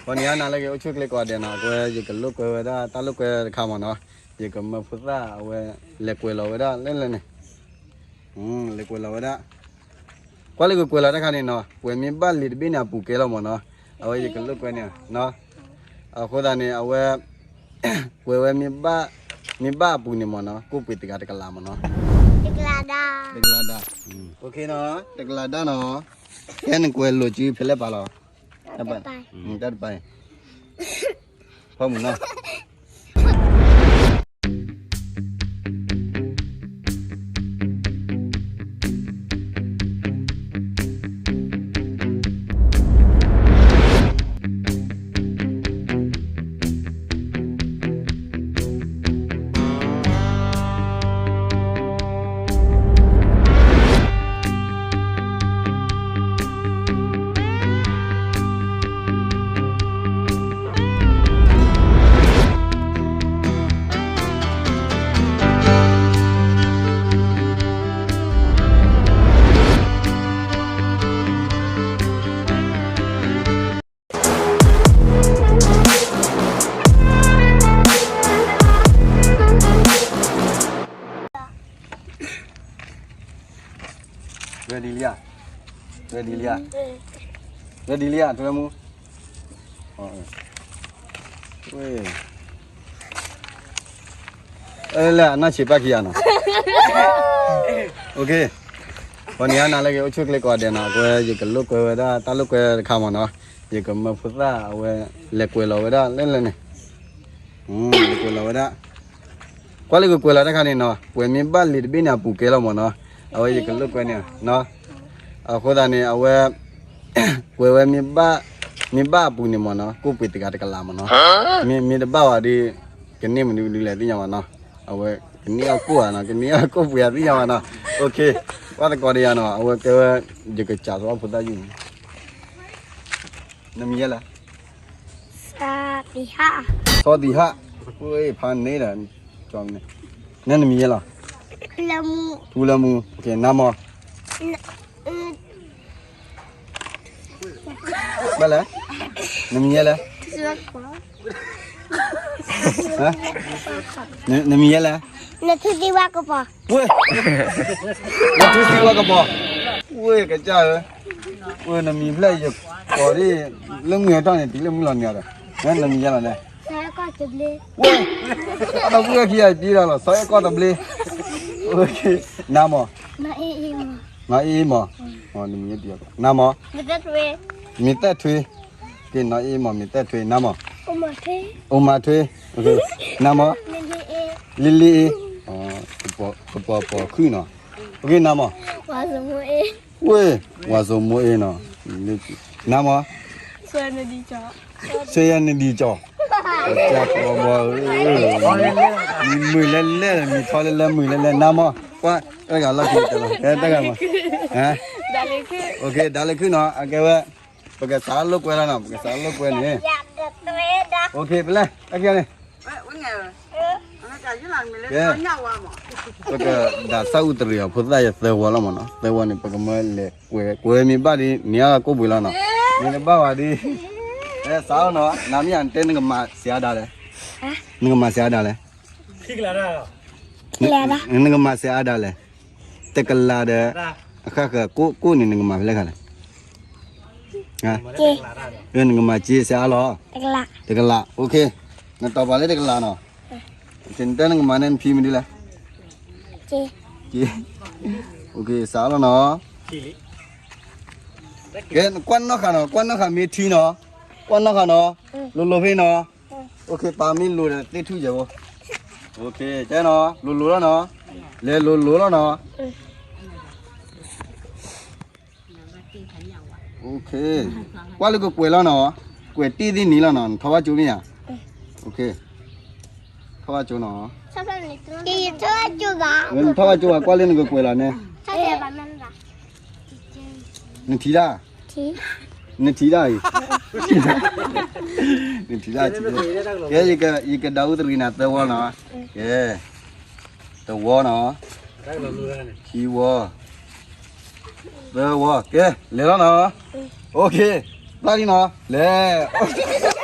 ပှၤန့ၣ်အါနၤလၢက့ၤအိၣ်ဆူၣ်ချ့ကိးဂၤဒဲးနီၤ, အဝဲယကလိာ်ကွဲဝဲဒၣ်တၢ်လိာ်ကွဲတခါမ့ၢ်နီၤ, ယကမၢဖိသၣ်အဝဲ လဲၤကွဲးလီၤဝဲဒၣ်လၢလဲၣ်န့ၣ်, လဲၤကွဲးလီၤဝဲဒၣ်, ကွၢ်လၢကကွဲးလီၤတၢ်ခါန့ၣ်နီၤ, ကွဲးမ့ၢ်ဘၣ်လံာ်တဘ့ၣ်န့ၣ်အပူၤကဲလီၤမ့ၢ်နီၤ, အဝဲယကလိာ်ကွဲန့ၣ်နီၤ, အဃိသတးန့ၣ် အဝဲ ကွဲးဝဲမ့ၢ်ဘၣ်, မ့ၢ်ဘၣ်အပူၤန့ၣ်မ့ၢ်နီၤ, ကိၣ်ပှ့ၤတဂၤတကလးမ့ၢ်နီၤ, တကလးဒၣ်, တကလးဒၣ်နီၤ, ကဲနကွဲးလိာ်စုဖဲလဲၣ်ပာ်လီၤ, တၢ်တပၤ, ဖီမုၢ်နီၤ Ready လံဧါ, ready လံဧါ, ready လံဧါ, ထူလၢမူ, လၢအနီၢ်ဆံးပၢ်ခံဂၤနီၤ, ပှၤန့ၣ်အါနၤလၢက့ၤအိၣ်ဆူၣ်ချ့ကိးဂၤဒဲးနီၤ, အဝဲယကလိာ်ကွဲဝဲဒၣ်တၢ်လိာ်ကွဲတခါမ့ၢ်နီၤ, ယကမၢဖိသၣ်အဝဲ လဲၤကွဲးလီၤဝဲဒၣ်လၢလဲၣ်န့ၣ် ကွဲးလီၤဝဲဒၣ်, ကွၢ်လၢကကွဲးလီၤတၢ်ခါန့ၣ်နီၤ, ကွဲးမ့ၢ်ဘၣ်လံာ်တဘ့ၣ်န့ၣ်အပူၤကဲလီၤမ့ၢ်နီၤ, အဝဲယကလိာ်ကွဲန့ၣ်နီၤ, အဃိသတးန့ၣ် အဝဲ ကွဲးဝဲမ့ၢ်ဘၣ်, မ့ၢ်ဘၣ်အပူၤန့ၣ်မ့ၢ်နီၤ, ကိၣ်ပှ့ၤတဂၤတကလးမ့ၢ်နီၤ, မ့ၢ်, မ့ၢ်တဘၣ်ဝဲဒီး ကန့ၢ်မနုၤမနုၤလဲၣ်သ့ၣ်ညါဘၣ်နီၤ, အဝဲ ကန့ၢ်အကိၣ်ဧါနီၤ, ကန့ၢ်အကိၣ်ပှ့ၤဧါသ့ၣ်ညါဘၣ်နီၤ, ပှၤသကိးတယၤနီၤ, အဝဲကဲဝဲ ယကစးထီၣ်ဖိသၣ်ယုၢ်န့ၣ် နမံၤယဲလဲၣ်, စီၤသံဟး, စီၤသံဟး, ဖးန့ၣ်ဒီး, နဲနမံၤယဲလီၤ, ထူလၢမူ, နမီၤ, ဘၣ်လဲၣ်, နမံၤယဲလဲၣ်, နမံၤယဲလဲၣ်, နထူသံဝါကပီၤ, ဝ့ၢ်, နထူသံဝါကပီၤ, ဝ့ၢ်ကစၢ်ဧၢ, ဝ့ၢ်နမံၤဖျဲၣ်ယကိးဒ်, လၢမုၢ်အထီၣ်န့ၣ် တုၤလၢမုၢ်လီၤနံၤဒီး, နမံၤယဲလီၤလဲၣ်, ဝ့ၢ်, အတၢ်ပှၢ်ခံဂၤပံဒီးလီၤ, စီၤအဲၣ်ကီၢ်တဘျ့, နမီၤ, နီၢ်အ့မီၤ, နမံၤယဲ, နမီၤ, မ့ၤသဲၣ်ထွ့, နီၢ်အ့မီၤ မ့ၤသဲၣ်ထွ့, နမီၤ, အိၣ်မၤထွ့, နမီၤ, လ့လ့အ့, ကပီၤပိာ်ခုၣ်နီၤ, နမီၤ, ဝ့ၢ်, ဝၤစိာ်မိၢ်အ့နီၤ, နမီၤ, ဆွေရနဒီကီၤ, မုာ်လဲၤလဲၣ်, မံၤမုာ်လဲၤလဲၣ်, မံၤထီလဲၤလဲၣ်, မုာ်လဲၤလဲၣ်, နမီၤ, ကွၢ်တဂၤလီၢ်ခံ, တဂၤမီၤ, ဒၣ်လၢခုၣ်နီၤ, အကဲဝဲ, ပကစးလိာ်ကွဲလီၤနီၤ, ပကစးလိာ်ကွဲန့ၣ်, ပလဲၤ, အကဲန့ၣ် ကဲ, ပကဒၣ်စၢ်အူတရံးအီၤ ဖိသၣ်ယဲသၢဝီလီၤမ့ၢ်နီၤ, သၢဝီန့ၣ် ပကမၢလဲၤကွဲ, ကွဲမ့ၢ်ဘၣ်ဒီး န့ၢ်အကိၣ်ပှ့ၤလီၤနီၤ, မ့ၢ်တဘၣ်ဝဲဒီး, စးလီၤနီၤ, နမ့ၢ်တဲနကမၤစဲးအါဒၣ်လဲၣ်, နကမၤစဲးအါဒၣ်လဲၣ်, နကမၤစဲးအါဒၣ်လဲၣ်, တကလးဒီး, အဃၣ်ဃၢၤကိၣ်န့ၣ် နကမၤဖဲလဲၣ်ခါလဲၣ် နကမၤစ့စဲးအါလီၤ, တကလး, နတီၤပာ်လၢတကလးနီၤ, နတဲနကမၤန့ၢ်နဖံမနုၤလဲၣ်, စးလီၤနီၤ, ကဲ, ကွၢ်နီၣ်ဃာ်နီၤ, ကွၢ်နီၣ်ဃာ်မ့ၢ်ထံနီၤ, ကွၢ်နီၣ်ဃာ်နီၤ, လိၤလိၤဖဲနီၤ, ပာ်မ့ၢ်လိၤဒီးသ့ၣ်ထူၣ်ယဲၢ်ဖိ, တဲနီၤ, လိၤလိၤလီၤနီၤ, လဲၤလိၤလိၤလီၤနီၤ ကွၢ်လၢကကွဲးလီၤနီၤ, ကွဲးတ့ၢ်သ့ၣ်နံၤလီၤနီၤ, နထီၣ်ဘၣ်ကၠိမ့ၢ်ဧါ, ထီၣ်ဘၣ်ကၠိနီၤ, နထီၣ်ဘၣ်ကၠိဘၣ်, ကွၢ်လၢနကကွဲးလီၤန့ၣ်, နထံၣ်ဒၣ်, နထံၣ်ဒၣ်အံၤ, နထံၣ်ဒၣ်, ကဲ, ယကဒၣ်အူတရံးနၤသၢဝီနီၤ, ကဲ, တဝီနီၤ, ခံဝီ, သၢဝီ, ကဲ, လဲၤလီၤနီၤ, ဘၣ်လံနီၤ, လဲၤ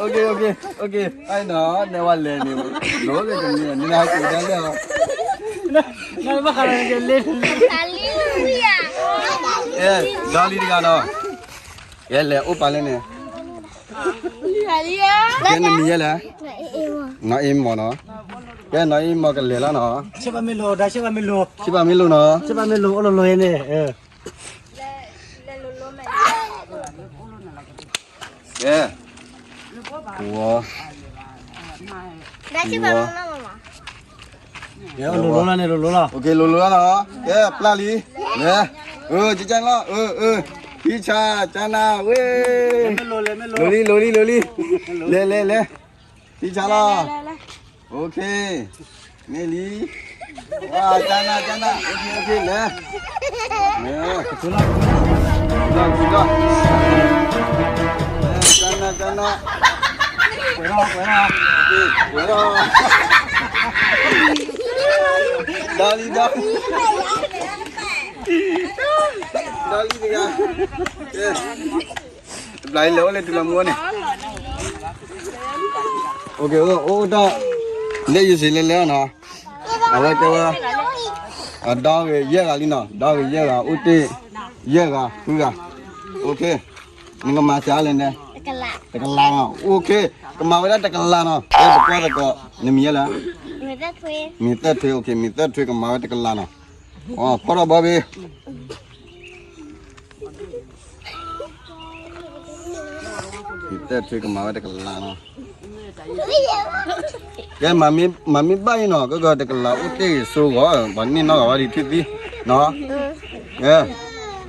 အိၣ်က့ၤ အိၣ်က့ၤ အိၣ်က့ၤ အဲၣ်နီၤ နဲဝဲလဲၤန့ၣ် လိၤလၢတမံၤ နဟဲက့ၤဒၣ်လဲၣ်လီၤ အဲ ဒီလံတဂၤနီၤ ကဲလဲၤအိၣ်ပာ်လဲၣ်န့ၣ် ကဲနမံၤယဲလဲၣ် နီၢ်အ့မီၢ်နီၤ ကဲနီၢ်အ့မီၢ်ကလဲၤလီၤနီၤ ဆ့ဘၣ်မ့ၢ်လိာ် ဆ့ဘၣ်မ့ၢ်လိာ်နီၤ ဆ့ဘၣ်မ့ၢ်လိာ် အိၣ်လိၤလိၤန့ၣ် ကဲ ဝီ ဝီ လိၤလိၤလီၤန့ၣ် လိၤလိၤလီၤ ကဲပျၢ်လံ လဲၤ အကကၢ်လီၤ အ အ ဖံဆၣ်ကၢ်နၤဝဲ လိၤလံ လိၤလံ လိၤလံ လဲၤ လဲၤ လဲၤ ထံဆါလီၤ. အိၣ်ခ့, န့ၢ်လံ. ဝါ, ကနၣ်, ကနၣ်, အိၣ်ခ့, အိၣ်ခ့, လဲၤ. လဲၤ, ကထူလီၤ, ကထူလီၤ. ကနၣ်, ကနၣ်. ပှဲၤထီၣ်, ပှဲၤထီၣ်, ပှဲၤထီၣ်. ဒီလံ, ဒီလံ, ဒီလံတဂၤ. တဘျီအံၤလဲၤအိၣ်လၢထူလီၤမူန့ၣ်. အိၣ်တၢ်, လၢယစံးလဲၤလဲၤနီၤ. အဝဲတဲဝဲ, ဒီဂ့ၤယဲၢ်ဂၤလံနီၤ, ဒီဂ့ၤယဲၢ်ဂၤ, အိၣ်တ့ၢ်ယဲၢ်ဂၤ, ဃုဂၤ. အိၣ်ခ့, နကမၤစှၤလဲၣ်န့ၣ်, တကလးနီၤ. အိၣ်ခ့, ကမၤဝဲဒၣ်တကလးနီၤ. တဲပကွၢ်သကိး, နမံၤယဲလဲၣ်. မံၤသၣ်ထွ့, မံၤသၣ်ထွ့, အိၣ်ခ့, မံၤသၣ်ထွ့ ကမၤဝဲတကလးနီၤ. အိၣ်ဖီၣ်ထီၣ်ဘီဘ့ၣ်. မံၤသၣ်ထွ့ကမၤဝဲတကလးနီၤ. ကဲ, မၤမ့ၢ်ဘၣ်အံၤနီၤ, ကကတကလးအိၣ်တ့ၢ်ဂ့ၤစိဂီၤ, ပှၤန့ၢ်နီၢ်ဂၤဝဲဒ်ထွံၣ်သံနီၤ. ကဲ, တ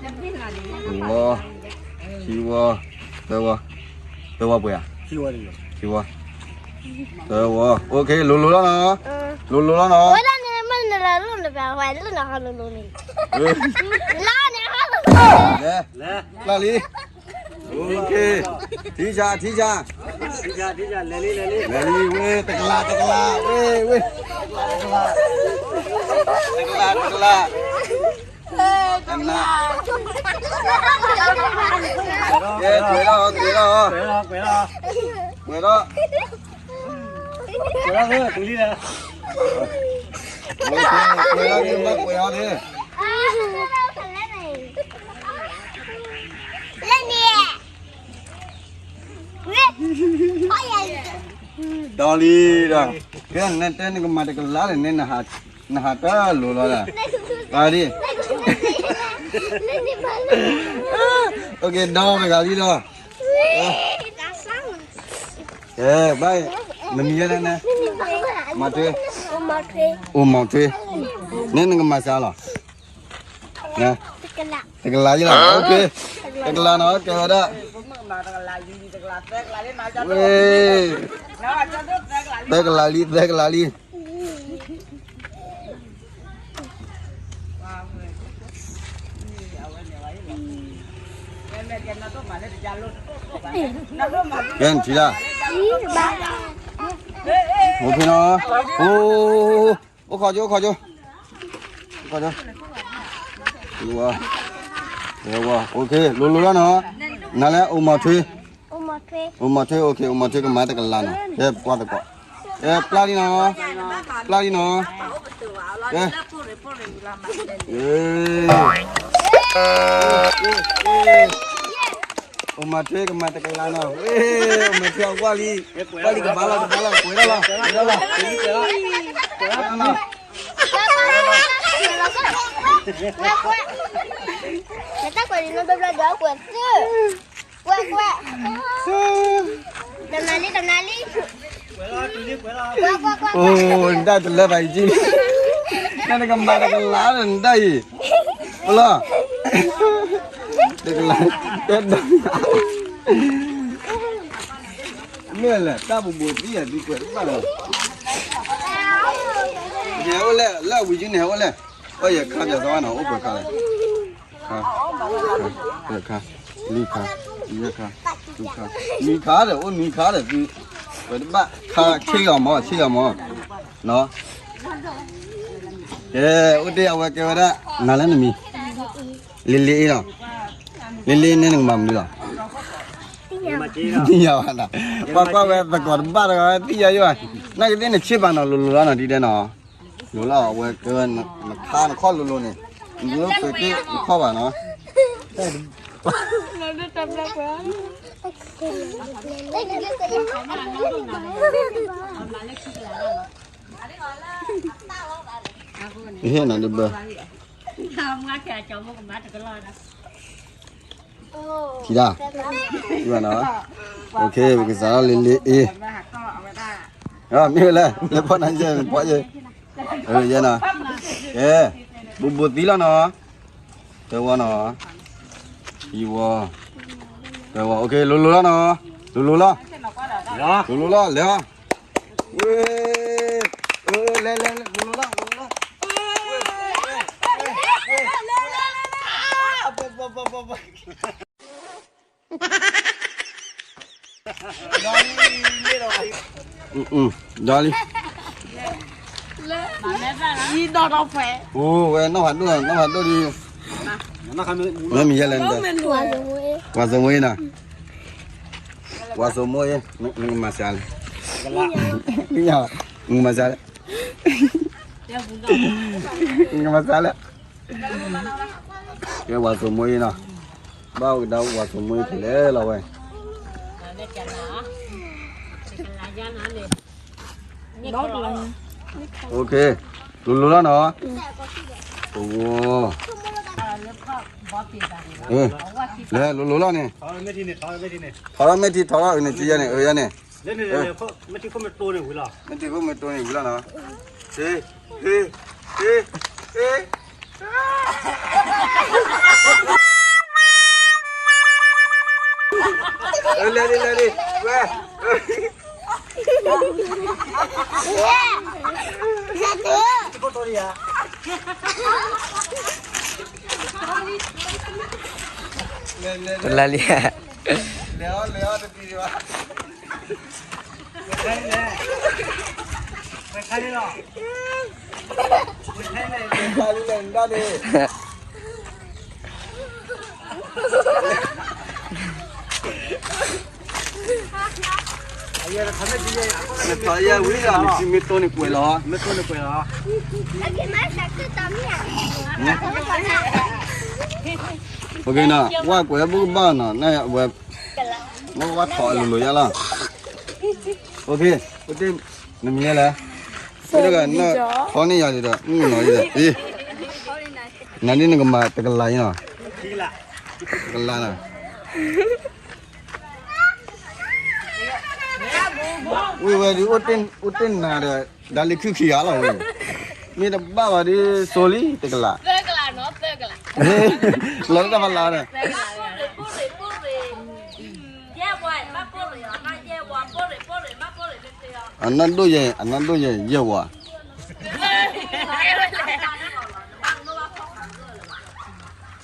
ဝီ, ခံဝီ, သၢဝီ, သၢဝီပှဲၤဧါ, ခံဝီ, သၢဝီ, အိၣ်ခ့, လိၤလိၤလီၤနီၤ, လိၤလိၤလီၤနီၤ. လဲၤ, ပျၢ်လံ. အိၣ်ခ့, ထံဆါ, ထံဆါ, လဲၤလံ, လဲၤလံ, ဝ့ၢ်, တကလး, တကလး, ဝ့ၢ်, ဝ့ၢ်, တကလး, တကလး, တကလး, တကလး, တကလး, ကဲ, ပှဲၤလီၤ, ပှဲၤလီၤ, ပှဲၤလီၤ, ပှဲၤလီၤ, ပှဲၤလီၤ, ပှဲၤလီၤ, ပှဲၤလီၤ, ပှဲၤလီၤ, ပှဲၤလီၤ. ဒီလံဒီး, ကဲ, နတဲနကမၤတကလးဒီး နဟးတၢ်လိၤလီၤဒီး, ပၢ်ဒံၣ်, အိၣ်က့ၤဒီတဂၤလံလီၤ. ကဲ, ဘၣ်, နမံၤယဲလဲၣ်န့ၣ်, မၤထွ့, အိၣ်မၤထွ့, န့ၣ်နကမၤစှၤလီၤ. တကလးလံလီၤ, အိၣ်ခ့, တကလးနီၤ, ကဲဝဲဒၣ်, ဝ့ၢ်, သၢကလးလံ, သၢကလးလံ. ကဲ, နထံၣ်ဒၣ်, အိၣ်ခ့နီၤ, အိၣ်, အိၣ်ခိးကၠိ, အိၣ်ခိးကၠိ, အိၣ်ခိးကၠိ, အိၣ်ခ့, လိၤလိၤလီၤနီၤ, နၤလၢအိၣ်မၤထွ့, အိၣ်မၤထွ့, အိၣ်မၤထွ့, အိၣ်ခ့, အိၣ်မၤထွ့ကမၤတကလးနီၤ, ကဲ, ပှၢ်သကိး, ကဲ, ပျၢ်လံနီၤ, ပျၢ်လံနီၤ, ကဲ, အိၣ်မၤထွ့ကမၤတကလးနီၤ, အိၣ်မၤထွ့အဝၢ်လံ, ဝၢ်လံကဘၣ်လီၤ, ကဘၣ်လီၤ, ပှဲၤထီၣ်လီၤ, ပှဲၤထီၣ်လီၤ, ပှဲၤထီၣ်လီၤ. တနၤလံ, တနၤလံ, အိၣ်, နတၢ်တလၢဘၣ်အံၤကံ, နနကမၤတကလးလၢနတၢ်အံၤ, ပလီၤ, တကလး, တဲဒၣ် မ့ၢ်လဲၣ်, တၢ်ပူၤပူၤသံယၤသံကွဲးတဘၣ်လီၤ. ဟဲအိၣ်လဲၣ်, လၢအဝံၤကန့ၣ် ဟဲအိၣ်လဲၣ်, အီၣ်ယခါပၠးသီဝဲနီၤ, အိၣ်ပှဲၤခါလဲၣ်, ခါ, လွံၢ်ခါ, ယဲၢ်ခါ, ယဲၢ်ခါ, ဃုခါ, နွံခါဒီး, အိၣ်နွံခါဒီး, ဝဲတဘၣ်ခါ, ဆ့ၣ်ဂီၤမၢ်, ဆ့ၣ်ဂီၤမၢ်, ကဲ, အိၣ်တ့ၢ်အဝဲကဲဝဲဒၣ်, နၤလၢနမံၤ, လ့လ့အ့ၣ်နီၤ, လ့လ့န့ၣ်နကမၤမနုၤလီၤ. သ့ၣ်ညါဘၣ်နီၤ, ကွၢ်ကွၢ်ဝဲသကိးတဘၣ်တဂၤ သ့ၣ်ညါယိၣ်ဘၣ်, နာ်က့သ့ၣ်နဆ့ၣ်ပာ်နီၤ လိၤလိၤလီၤနီၤ ဒ်ဒဲးနီၤ, လိၤလီၤ အဝဲကဲဝဲ, နခါနခီၣ်လိၤလိၤန့ၣ်, နလိၣ်ပှဲၤက့ၣ်နခီၣ်ဘၣ်နီၤ. ဟ့ၣ်နၤတဘၢ ထံၣ်ဒၣ်, ထံၣ်ဘၣ်နီၤ, အိၣ်ခ့ ပကစးထီၣ်လ့လ့အ့ၣ်, မ့ၢ်ဝဲလဲၣ်, လဲၤဖီၣ်နၤယဲၢ်, ဖီၣ်ယဲၢ်, ယဲၢ်နီၤ, ကဲ, ဘူးဘူးသံလီၤနီၤ, သၢဝီနီၤ, ခံဝီ, သၢဝီ, အိၣ်ခ့ လိၤလိၤလီၤနီၤ, လိၤလိၤလီၤ, လိၤလိၤလီၤ, လဲၤအီၤ ဝ့ၢ်, အၢ လဲၤလဲၤလဲၤ လိၤလိၤလီၤ လိၤလိၤလီၤ, ဝ့ၢ်, ဝ့ၢ်, ဝ့ၢ်, ဝ့ၢ်, အါ, ပှၤ, ပှၤ, ပှၤ, ပှၤ, ပှၤ ဒီးလံ, အိၣ်ဝဲနီၢ်ဖးဒိၣ်, နီၢ်ဖးဒိၣ်ဒီး, မ့ၢ်မံၤယဲလဲၣ်, ပှၤစိမိၢ်အံၤနီၤ, ပှၤစိမိၢ်အံၤ, နကမၤစှၤလဲၣ်, နကမၤစှၤလဲၣ်, နကမၤစှၤလဲၣ်, ကဲပှၤစိမိၢ်အံၤနီၤ, ဘၣ်အိၣ်ကဒါပှၤစိမိၢ်အံၤကလဲၤလီၤဝဲ OK, လိၤလိၤလီၤနီၤ, တဝီ, လဲၤလိၤလိၤလီၤန့ၣ်, ထီထီၣ်မဲာ်ထံ ထီထီၣ်အၢန့ၣ် ကယဲၢ်န့ၣ် အၢယဲၢ်န့ၣ်, မဲာ်ထံခိၣ်မဲာ်တိန့ၣ်ဝံၤလီၤနီၤ, ဟ့, ဟ့, ဟ့, ဟ့ လဲၤဒံး လဲၤဒံး ဝဲ, တလါလံ, လဲၤအီၤ လဲၤအီၤ တပံၤဘၣ်, ဝဲခါလံလီၤ, ဝဲခါလံလီၤ, ဝဲခါလံလီၤ, နထီၣ်ယဲၢ်ဝံၤလီၤ, နထံမဲာ်တိန့ၣ်ကွဲးလီၤ, မဲာ်တိန့ၣ်ကွဲးလီၤ, OKနီၤ, ဝဲကွဲးဘုကဘၣ်နီၤ, နဝဲ, နဝဲထီၣ်အလိၤလိၤယါလီၤ, OK, နမံၤယဲလဲၣ်, ဝဲတဂၤ, ထီန့ၢ်ယၤဒီး မုၢ်နီၤယဲဒီး, အံၤ, နဒ်နကမၤတကလးအံၤနီၤ, တကလးနီၤ ဝံၤဝဲဒုး အိၣ်တ့ၢ်နၤဒီး ဒါလံခုၣ်ခံဂၤလီၤဝဲ, မ့ၢ်တဘၣ်ဘၣ်ဒုး စိလံ တကလး, လီၤတၢ်ဖးလါဒီး, အနၢ်ဒိၣ်ယဲၢ် အနၢ်ဒိၣ်ယဲၢ် ယဲၢ်ဝ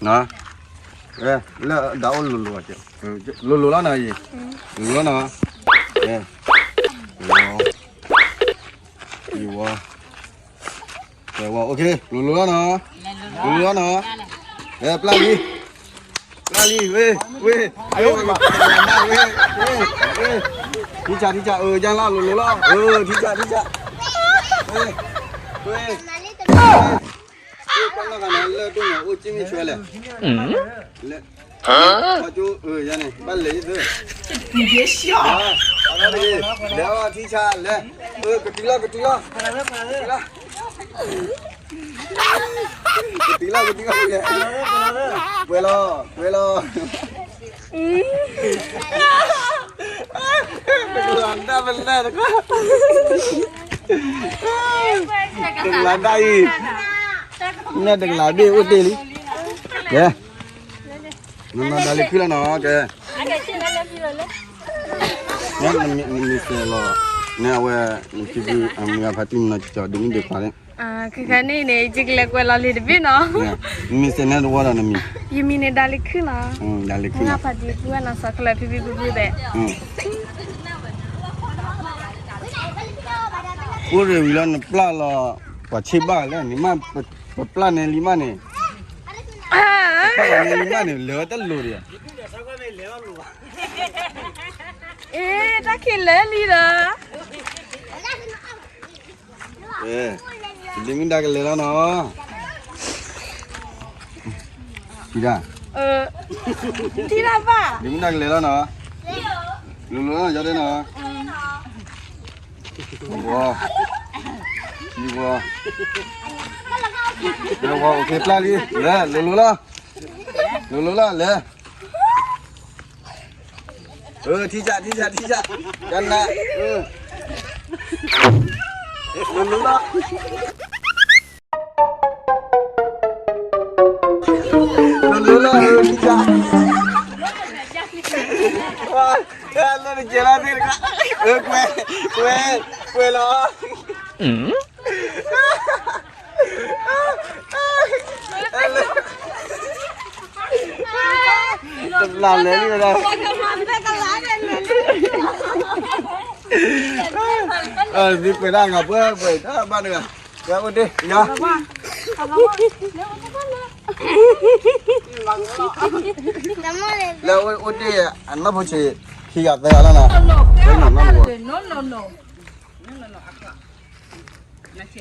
ၤ လၢဒၣ်အိၣ်လိၤလိၤ, လိၤလိၤလီၤနီၤအံၤ, လိၤလိၤလီၤနီၤ, ယဝၤ, ယဝၤ, ယဝၤ, OK, လိၤလိၤလီၤနီၤ, လိၤလိၤလီၤနီၤ, ပျၢ်လံ, ပျၢ်လံ, ဝ့ၢ်, ဝ့ၢ်, ဝ့ၢ်, ဝ့ၢ်, ထံဆး ထံဆး, အၢ ယါလီၤ လိၤလိၤလီၤ, အၢ ထံဆး ထံဆး, ဝ့ၢ်, ဝ့ၢ်, ဝ့ၢ်, တၢ်နီၢ်ဂၤန့ၣ် လၢဒိၣ်န့ၣ် အိၣ်ကံၢ်မ့ၢ်ဆွဲလဲၣ်, လၢ, အၢ ယါန့ၣ် ဘၣ်လဲၤယသၢ, လဲၤအီၤ ထံဆး လဲၤ, အၢ ကတုၤလီၤ ကတုၤလီၤ, ကတုၤလီၤ ကတုၤလီၤ ကတုၤလီၤ, ပှဲၤလီၤ ပှဲၤလီၤ, တကလၤဒၣ်ပလဲၣ်တခါ, တကလၤဒၣ်အံၤ, နဲတကလၤဘ့ၣ်အိၣ်တ့ၢ်လံ, ကဲ, နနဒါလံခုၣ်လီၤနီၤ, ကဲ, နမ့ၢ်စဲးလီၤ, နအဝဲ, နဖံဖုအမုၢ်ဂၤဖါတံၢ်မနီၤကၠီၤ ဒုးမုၢ်ဒုးခွါန့ၣ် ခဲခါန့ၣ်န့ၣ် ယကလဲၤကွဲးလီၤလံတဘ့ၣ်နီၤ, မ့ၢ်စဲးနဲတဝီဒီးနမံၤ, ယမံၤန့ၣ်ဒါလံခုၣ်လီၤ, ဒါလံခုၣ်လီၤ, ဖါတံၢ်ပုၢ်ဝဲၢ်နီၤ စီၤခလၢၣ်ဖံဖံဖုဖုသဲး, အိၣ်ရ့ၣ်ဝံၤလီၤ နပျၢ်လီၤ, ပှၤဆ့ဘၣ်လဲၣ်န့ၣ်မး, ပပျၢ်န့ၣ်လံမးန့ၣ်, ပပျၢ်န့ၣ်လံမးန့ၣ် လဲၤဝဲတလိၤဒံးဧါ, အ့ တၢ်ခံးလၢာ်လံဒီး ဒ်မုၢ်ဒါကလဲၤလီၤနီၤ, ထံၣ်ဒၣ်, ထံၣ်ဒၣ်ဘၣ်, ဒ်မုၢ်ဒါကလဲၤလီၤနီၤ, လိၤလိၤလီၤ ယတဲနီၤ, ဝီ, ဝီ, ဝီ OK ပျၢ်လံ, လဲၤ လိၤလိၤလီၤ, လိၤလိၤလီၤ လဲၤ အၢ ထံၣ်စး ထံၣ်စး ထံၣ်စး ကနၣ် အၢ လိၤလိၤလီၤ လိၤလိၤလီၤ အၢ ထံၣ်စး ဝါ လၢနကဲလီၤသ့ၣ်တခါ, ကွဲ, ကွဲ, ကွဲလီၤ, တဘျီလဲၤလံဝဲဒၣ်, သ့ကွဲးဒၣ်ဂၤပှဲၤ, ကွဲးတၢ်ဘၣ်တဂၤ, ကွဲးအိၣ်တ့ၢ်ယၤ လၢအိၣ်တ့ၢ်အနီၢ်ဖိဆံး ခံဂၤသၢဂၤလီၤနီၤ, သ့နီၤနီၤနီၤ, တၢ်ကျီကျီ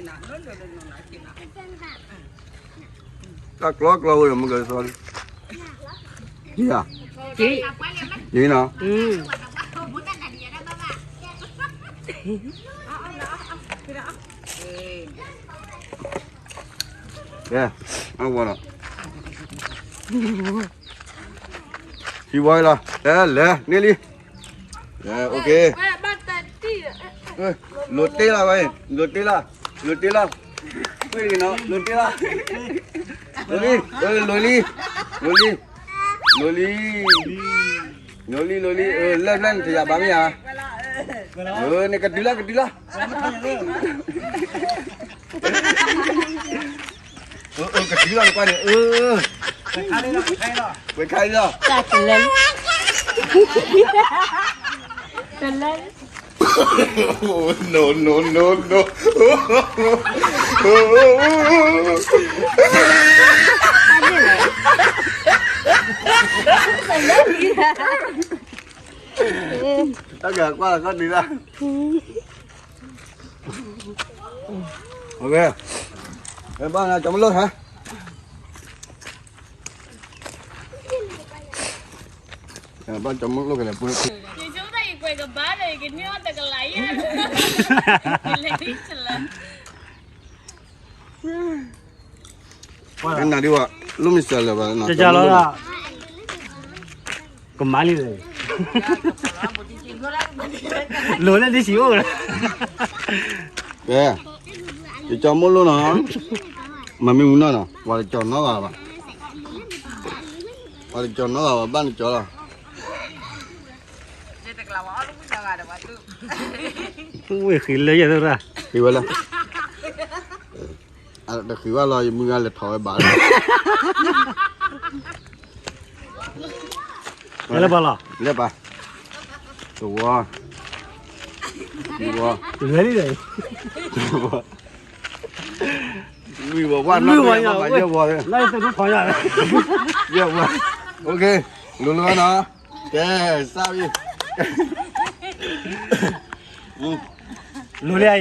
ဝဲမုၢ်ကစီလံ, ယၤ, ယၤနီၤ, ကဲ, အဝဲနီၤ ဟံးဝဲလီၤ, လဲၤလဲၤန့ၢ်လံ, လဲၤ, လိၤတ့ၢ်လီၤဝဲ, လိၤတ့ၢ်လီၤ, လိၤတ့ၢ်လီၤ, လိၤတ့ၢ်လီၤ, လိၤတ့ၢ်လီၤ, လိၤလံ, လိၤလံ, လိၤလံ, လိၤလံ, လိၤလံ, လိၤလံ, လဲၤဖျဲၣ်န့ၣ် တယၤဘၣ်မ့ၢ်ဧါ, န့ၣ်ကတုၤလီၤ ကတုၤလီၤ ကတုၤလီၤနကွၢ်န့ၣ်, ပှဲၤခါလံလီၤ, တလဲၤ, တလဲၤ, no no no no, တၢ်ကကွၢ်လီၤခီၣ်ဒံးလီၤ. ဘၣ်ကၠီမ့ၢ်လိၣ်ဟဲ, ဘၣ်ကၠီမ့ၢ်လိၣ်ကလဲၣ်ပှဲၤ, ယဆိကမိၣ်ယကွဲးကဘၣ်ဒီး ယကန့ၢ်အီၣ်တကလးယဲၢ်, ယလဲၤဒ်လၢ နဒံးဝဲ, လိၣ်မ့ၢ်စၢၤလၢၤဘၣ်, တကလီၤ, ကမၤလံ, လိၤလၢဒ်စံးအိၣ်လီၤ, ကဲ, ယကၠီမိၢ်လိၣ်နီၤ, မၤမ့ၢ်ဝံၤနီၢ်နီၤ, ပှၤတကၠီနီဂၤဘၣ်, ပှၤတကၠီနီဂၤဘၣ် ဘၣ်နကၠီလီၤ. ဝ့ၢ်ဃံလၢယဲၢ်သရၣ်, ဃံဝဲလၢ, တဃံဘၣ်လီၤ ယမုၢ်ဂၤလဲၤထီၣ်ဝဲဘၣ်လီၤ, လဲၤလၢပှၤလီၤ, လဲၤပၣ်, တဝီ, တဝီ, လဲၤလံ, လွံၢ်ဝီ, လွံၢ်ဝီ, ယဲၢ်ဝီ, ယဲၢ်ဝီ, လိၤလိၤနီၤ, ကဲ, စၢ်ဝံၤ လိၤလံအံၤ, လိၤလံ,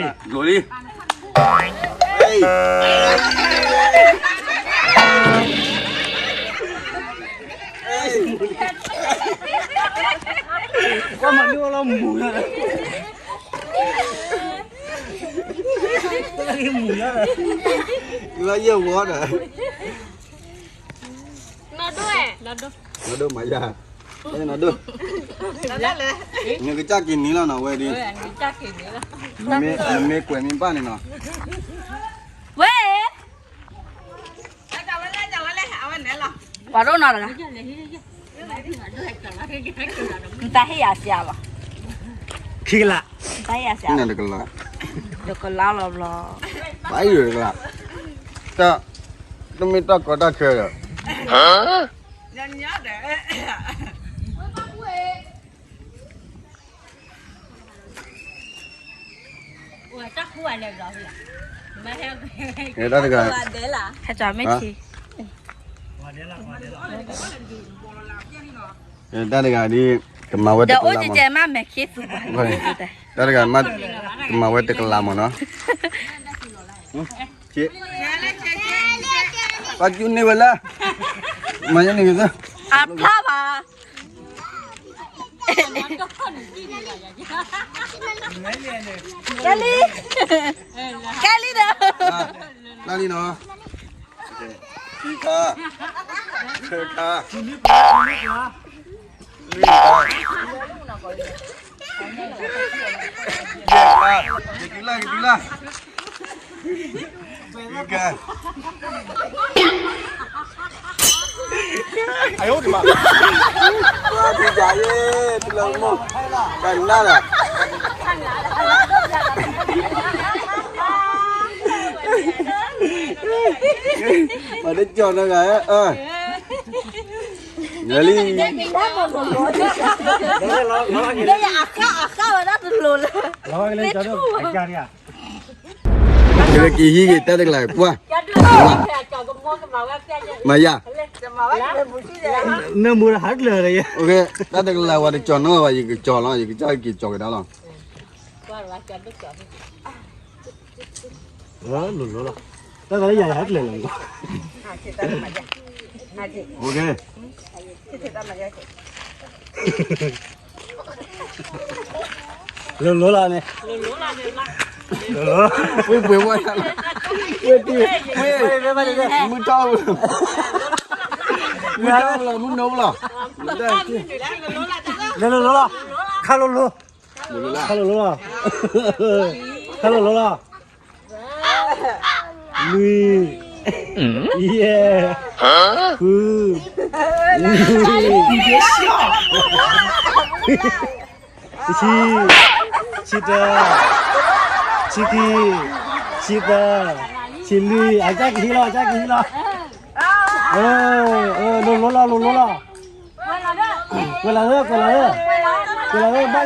ကွၢ်မၤဒိၣ်လီၤမူၤလီၤ, မူၤလီၤ, လၢယဲၢ်ဝီဒီး နီၢ်ဒိၣ်, နီၢ်ဒိၣ်မၤယၤ, နီၢ်ဒိၣ်, နကစၢ်က့ၤန့ၣ်လီၤနီၤ ဝဲဒၣ်, နမ့ၢ်ကွဲးမ့ၢ်ဘၣ်န့ၣ်နီၤ, ဝဲ, ပှၤဒိၣ်နီၤတဂၤ, နတၢ်ဟ့ၣ်ယၤစှၤလီၤ, ခံကလး, နတၢ်ဟ့ၣ်ယၤစှၤလီၤ, တကလး, တကလးလီၤဘျီ, ဘၣ်ယိၣ်တကလး, တၢ်, တမ့ၢ်တၢ်ကီတၢ်ခဲဒီး တၢ်တဂၤ, ဟဲကၠီမ့ၢ်ထံ, တၢ်တဂၤဒ်, ကမၤဝဲတကလးမး, ဒီးအိၣ်ကဲကဲမးမဲာ်ခ့သူ, တၢ်တဂၤမး, ကမၤဝဲတကလးမးနီၤ, ပှၤကၠူန့ၢ်ဝဲလၢ, မၤယဲန့ၣ်ဂ့ၤသၢ, အဖျါဘၣ် ကဲလံ, ကဲလံဒီး, လၢလံနီၤ, ခံခါ, ဆၢခါ, လွံၢ်ခါ, ယဲၢ်ခါ, ယတုၤလၢ, ယတုၤလၢ, လွံၢ်ခါ, အယိဒမး, တလၢမး, တၢ်နၢ်လီၤ, ပှၤတကၠီၤနီတဂၤ, လၢလံ, အခါအခါဝဲဒၣ်တလိၤလၢ, က့ၤဟံးက့ၤတၢ်တကလးကွၢ်, မၤယၤ, နၢမူဟးကျၢၤလၢယဲ, တၢ်တကလးဝဲတကၠီၤနီဘၣ် ယကကၠီၤလီၤ, ယကစၢ်က့ၤကၠီၤကဒါလီၤ. လိၤလိၤလီၤ, တၢ်သးလၢယၤယဟးကျၢၤလီၤ, လိၤလိၤလီၤန့ၣ်, ဝ့ၢ်ပှ့ၤဝဲယၤလီၤ, ဝ့ၢ်တံၢ်, မုၢ်ထီၣ်, မုၢ်ထီၣ်လီၤ, မုၢ်နိလီၤ, လိၤလိၤလီၤ, ခါလိၤလိၤ, ခါလိၤလိၤလီၤ, ခါလိၤလိၤလီၤ, လွံၢ်, ယဲၢ်, ဃု, နွံ, တဆံ, ဆံတၢ, ဆံခံ, ဆံသၢ, ဆံလွံၢ်, အကစၢ်ကဟံးလီၤ, အကစၢ်ကဟံးလီၤ, လိၤလိၤလီၤ, လိၤလိၤလီၤ, ကွဲးလီၤသၢ, ကွဲးလီၤသၢ, ကွဲးလီၤသၢ ဘၣ်လံ,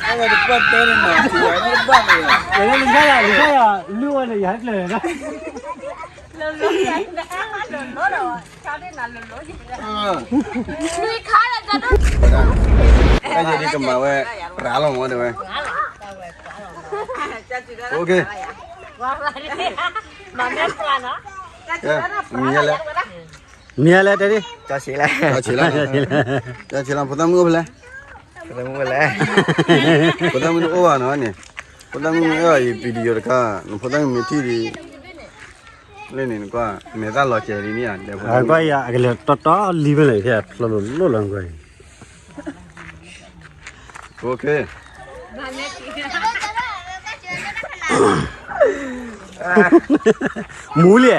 အဝဲတကွၢ်တဲန့ၣ်နီၤ, လံခါယၤ, လံခါယၤ, လုၢ်ဝဲန့ၣ် ယဟဲကျၢၤလီၤ, တၢ်ယဲဒ်ကမၤဝဲ, ပြးလီၤမ့ၢ်တဲဝဲ, မံၤလဲၣ်, မံၤလဲၣ်တဲဒ်, ကၢဆံးလီၤ, ဖိသၣ်မုၣ်အိၣ်ဖဲလဲၣ်, ဖိသၣ်မုၣ်တအိၣ်ဘၣ်နီၤန့ၣ်, ဖိသၣ်မုၣ်မ့ၢ်အီၣ်ယ video တခါ, နဖိသၣ်မုၣ်မ့ၢ်ထံၣ်ဒံး, လၢန့ၣ်နကွၢ်, မဲာ်သၣ်လီၤစဲးဒ်န့ၣ်ဧါ, ကွၢ်ယၤ အကလဲၤတီတီလံဖဲလဲၣ်, ဖျိလိၤလိၤလီၤကွၢ်, မူလံ,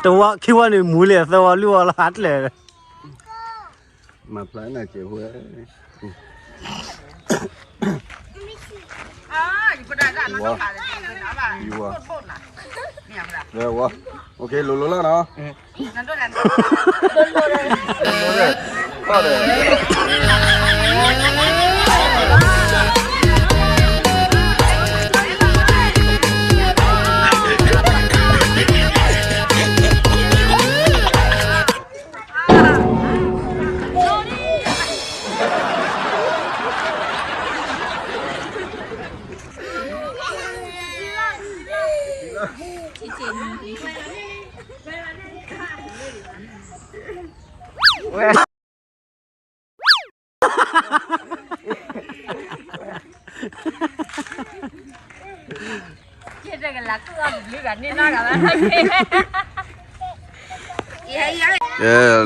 တဝီခံဝီန့ၣ်မူလံ, သၢဝီလွံၢ်ဝီလီၤ ဟးတလဲၣ်, မၤဖျါနၤစဲးဖိ, ဝီ, ဝီ, လိၤလိၤလီၤနီၤ. Ê,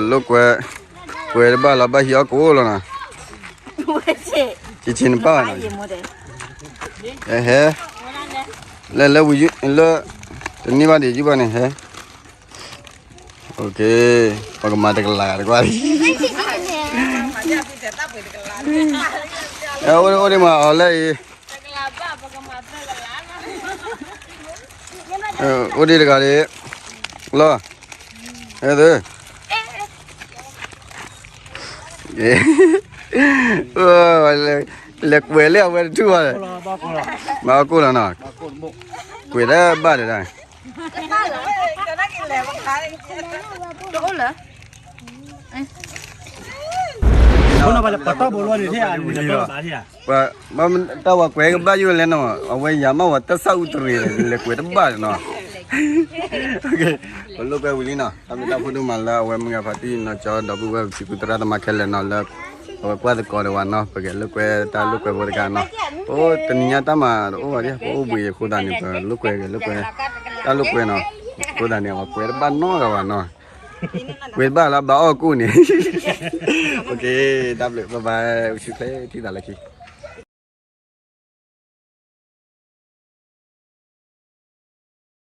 လိာ်ကွဲ, ကွဲတဘၣ်လီၤ ဘၣ်ဟံးအီၣ်ကိးလီၤနီၤ, ဆံးဆံးနပၢ်နီၤ, ဟဲ, လၢ လၢဝံၤ, လၢ, တန့ၢ်ဘၣ်ဒံးယုၢ်ဘၣ်န့ၣ်ဟဲ, ပကမၤတကလးတကွၢ်, အိၣ်ဒံးမးအီၤလၢအံၤ, အိၣ်ဒံးတဂၤဒံး, လီၤ, ဟဲသ့, လဲၤကွဲးလၢအဝဲတထူၣ်ဘၣ်, ဘၣ်ကိၢ်လီၤနီၤ, ကွဲးတဘၣ်ဒီးဒၣ်, တအိၣ်လၢ ပတီၢ်ဘိလီၤန့ၣ်, တၢ်ဝဲကွဲးကဘၣ်ယိၣ်လဲၣ်နီၤ, အဝဲယၤမးဝဲတၢ်ဆၣ်အူတရံးလဲၤကွဲးတဘၣ်နီၤ, ပလိာ်ကွဲးဝံၤလံနီၤ, တၢ်မ့ၢ်တၢ်ဖိဒိၣ်မးလၢအဝဲမုၢ်ဂၤဖါတံၢ်နီၤ, ကၠီဒီပုၢ်ဝဲၢ်ပှၤဖံဖုသရၣ်သမါခဲလၢာ်နီၤ, လၢ ပဝဲကွၢ်သကိးဒီးဝဲနီၤ, ပကလိာ်ကွဲတၢ်လိာ်ကွဲဖိတခါနီၤ, အိၣ်တနံၤညါတၢ်မၤတအိၣ်ဘၣ်ဒံး, ပအိၣ်ဘှံးအဃိသတးန့ၣ် ပလိာ်ကွဲက့ၤလိာ်ကွဲ, တၢ်လိာ်ကွဲနီၤ, အဃိသတးန့ၣ် ပှၤကွဲးတဘၣ်နီတဂၤဘၣ်နီၤ, ကွဲးတဘၣ်လၢဘၣ်အီၣ်ကိၣ်န့ၣ်, တၢ်ဘျုး bye bye, အိၣ်ဆူၣ်ချ့ထံၣ်သးလၢခံ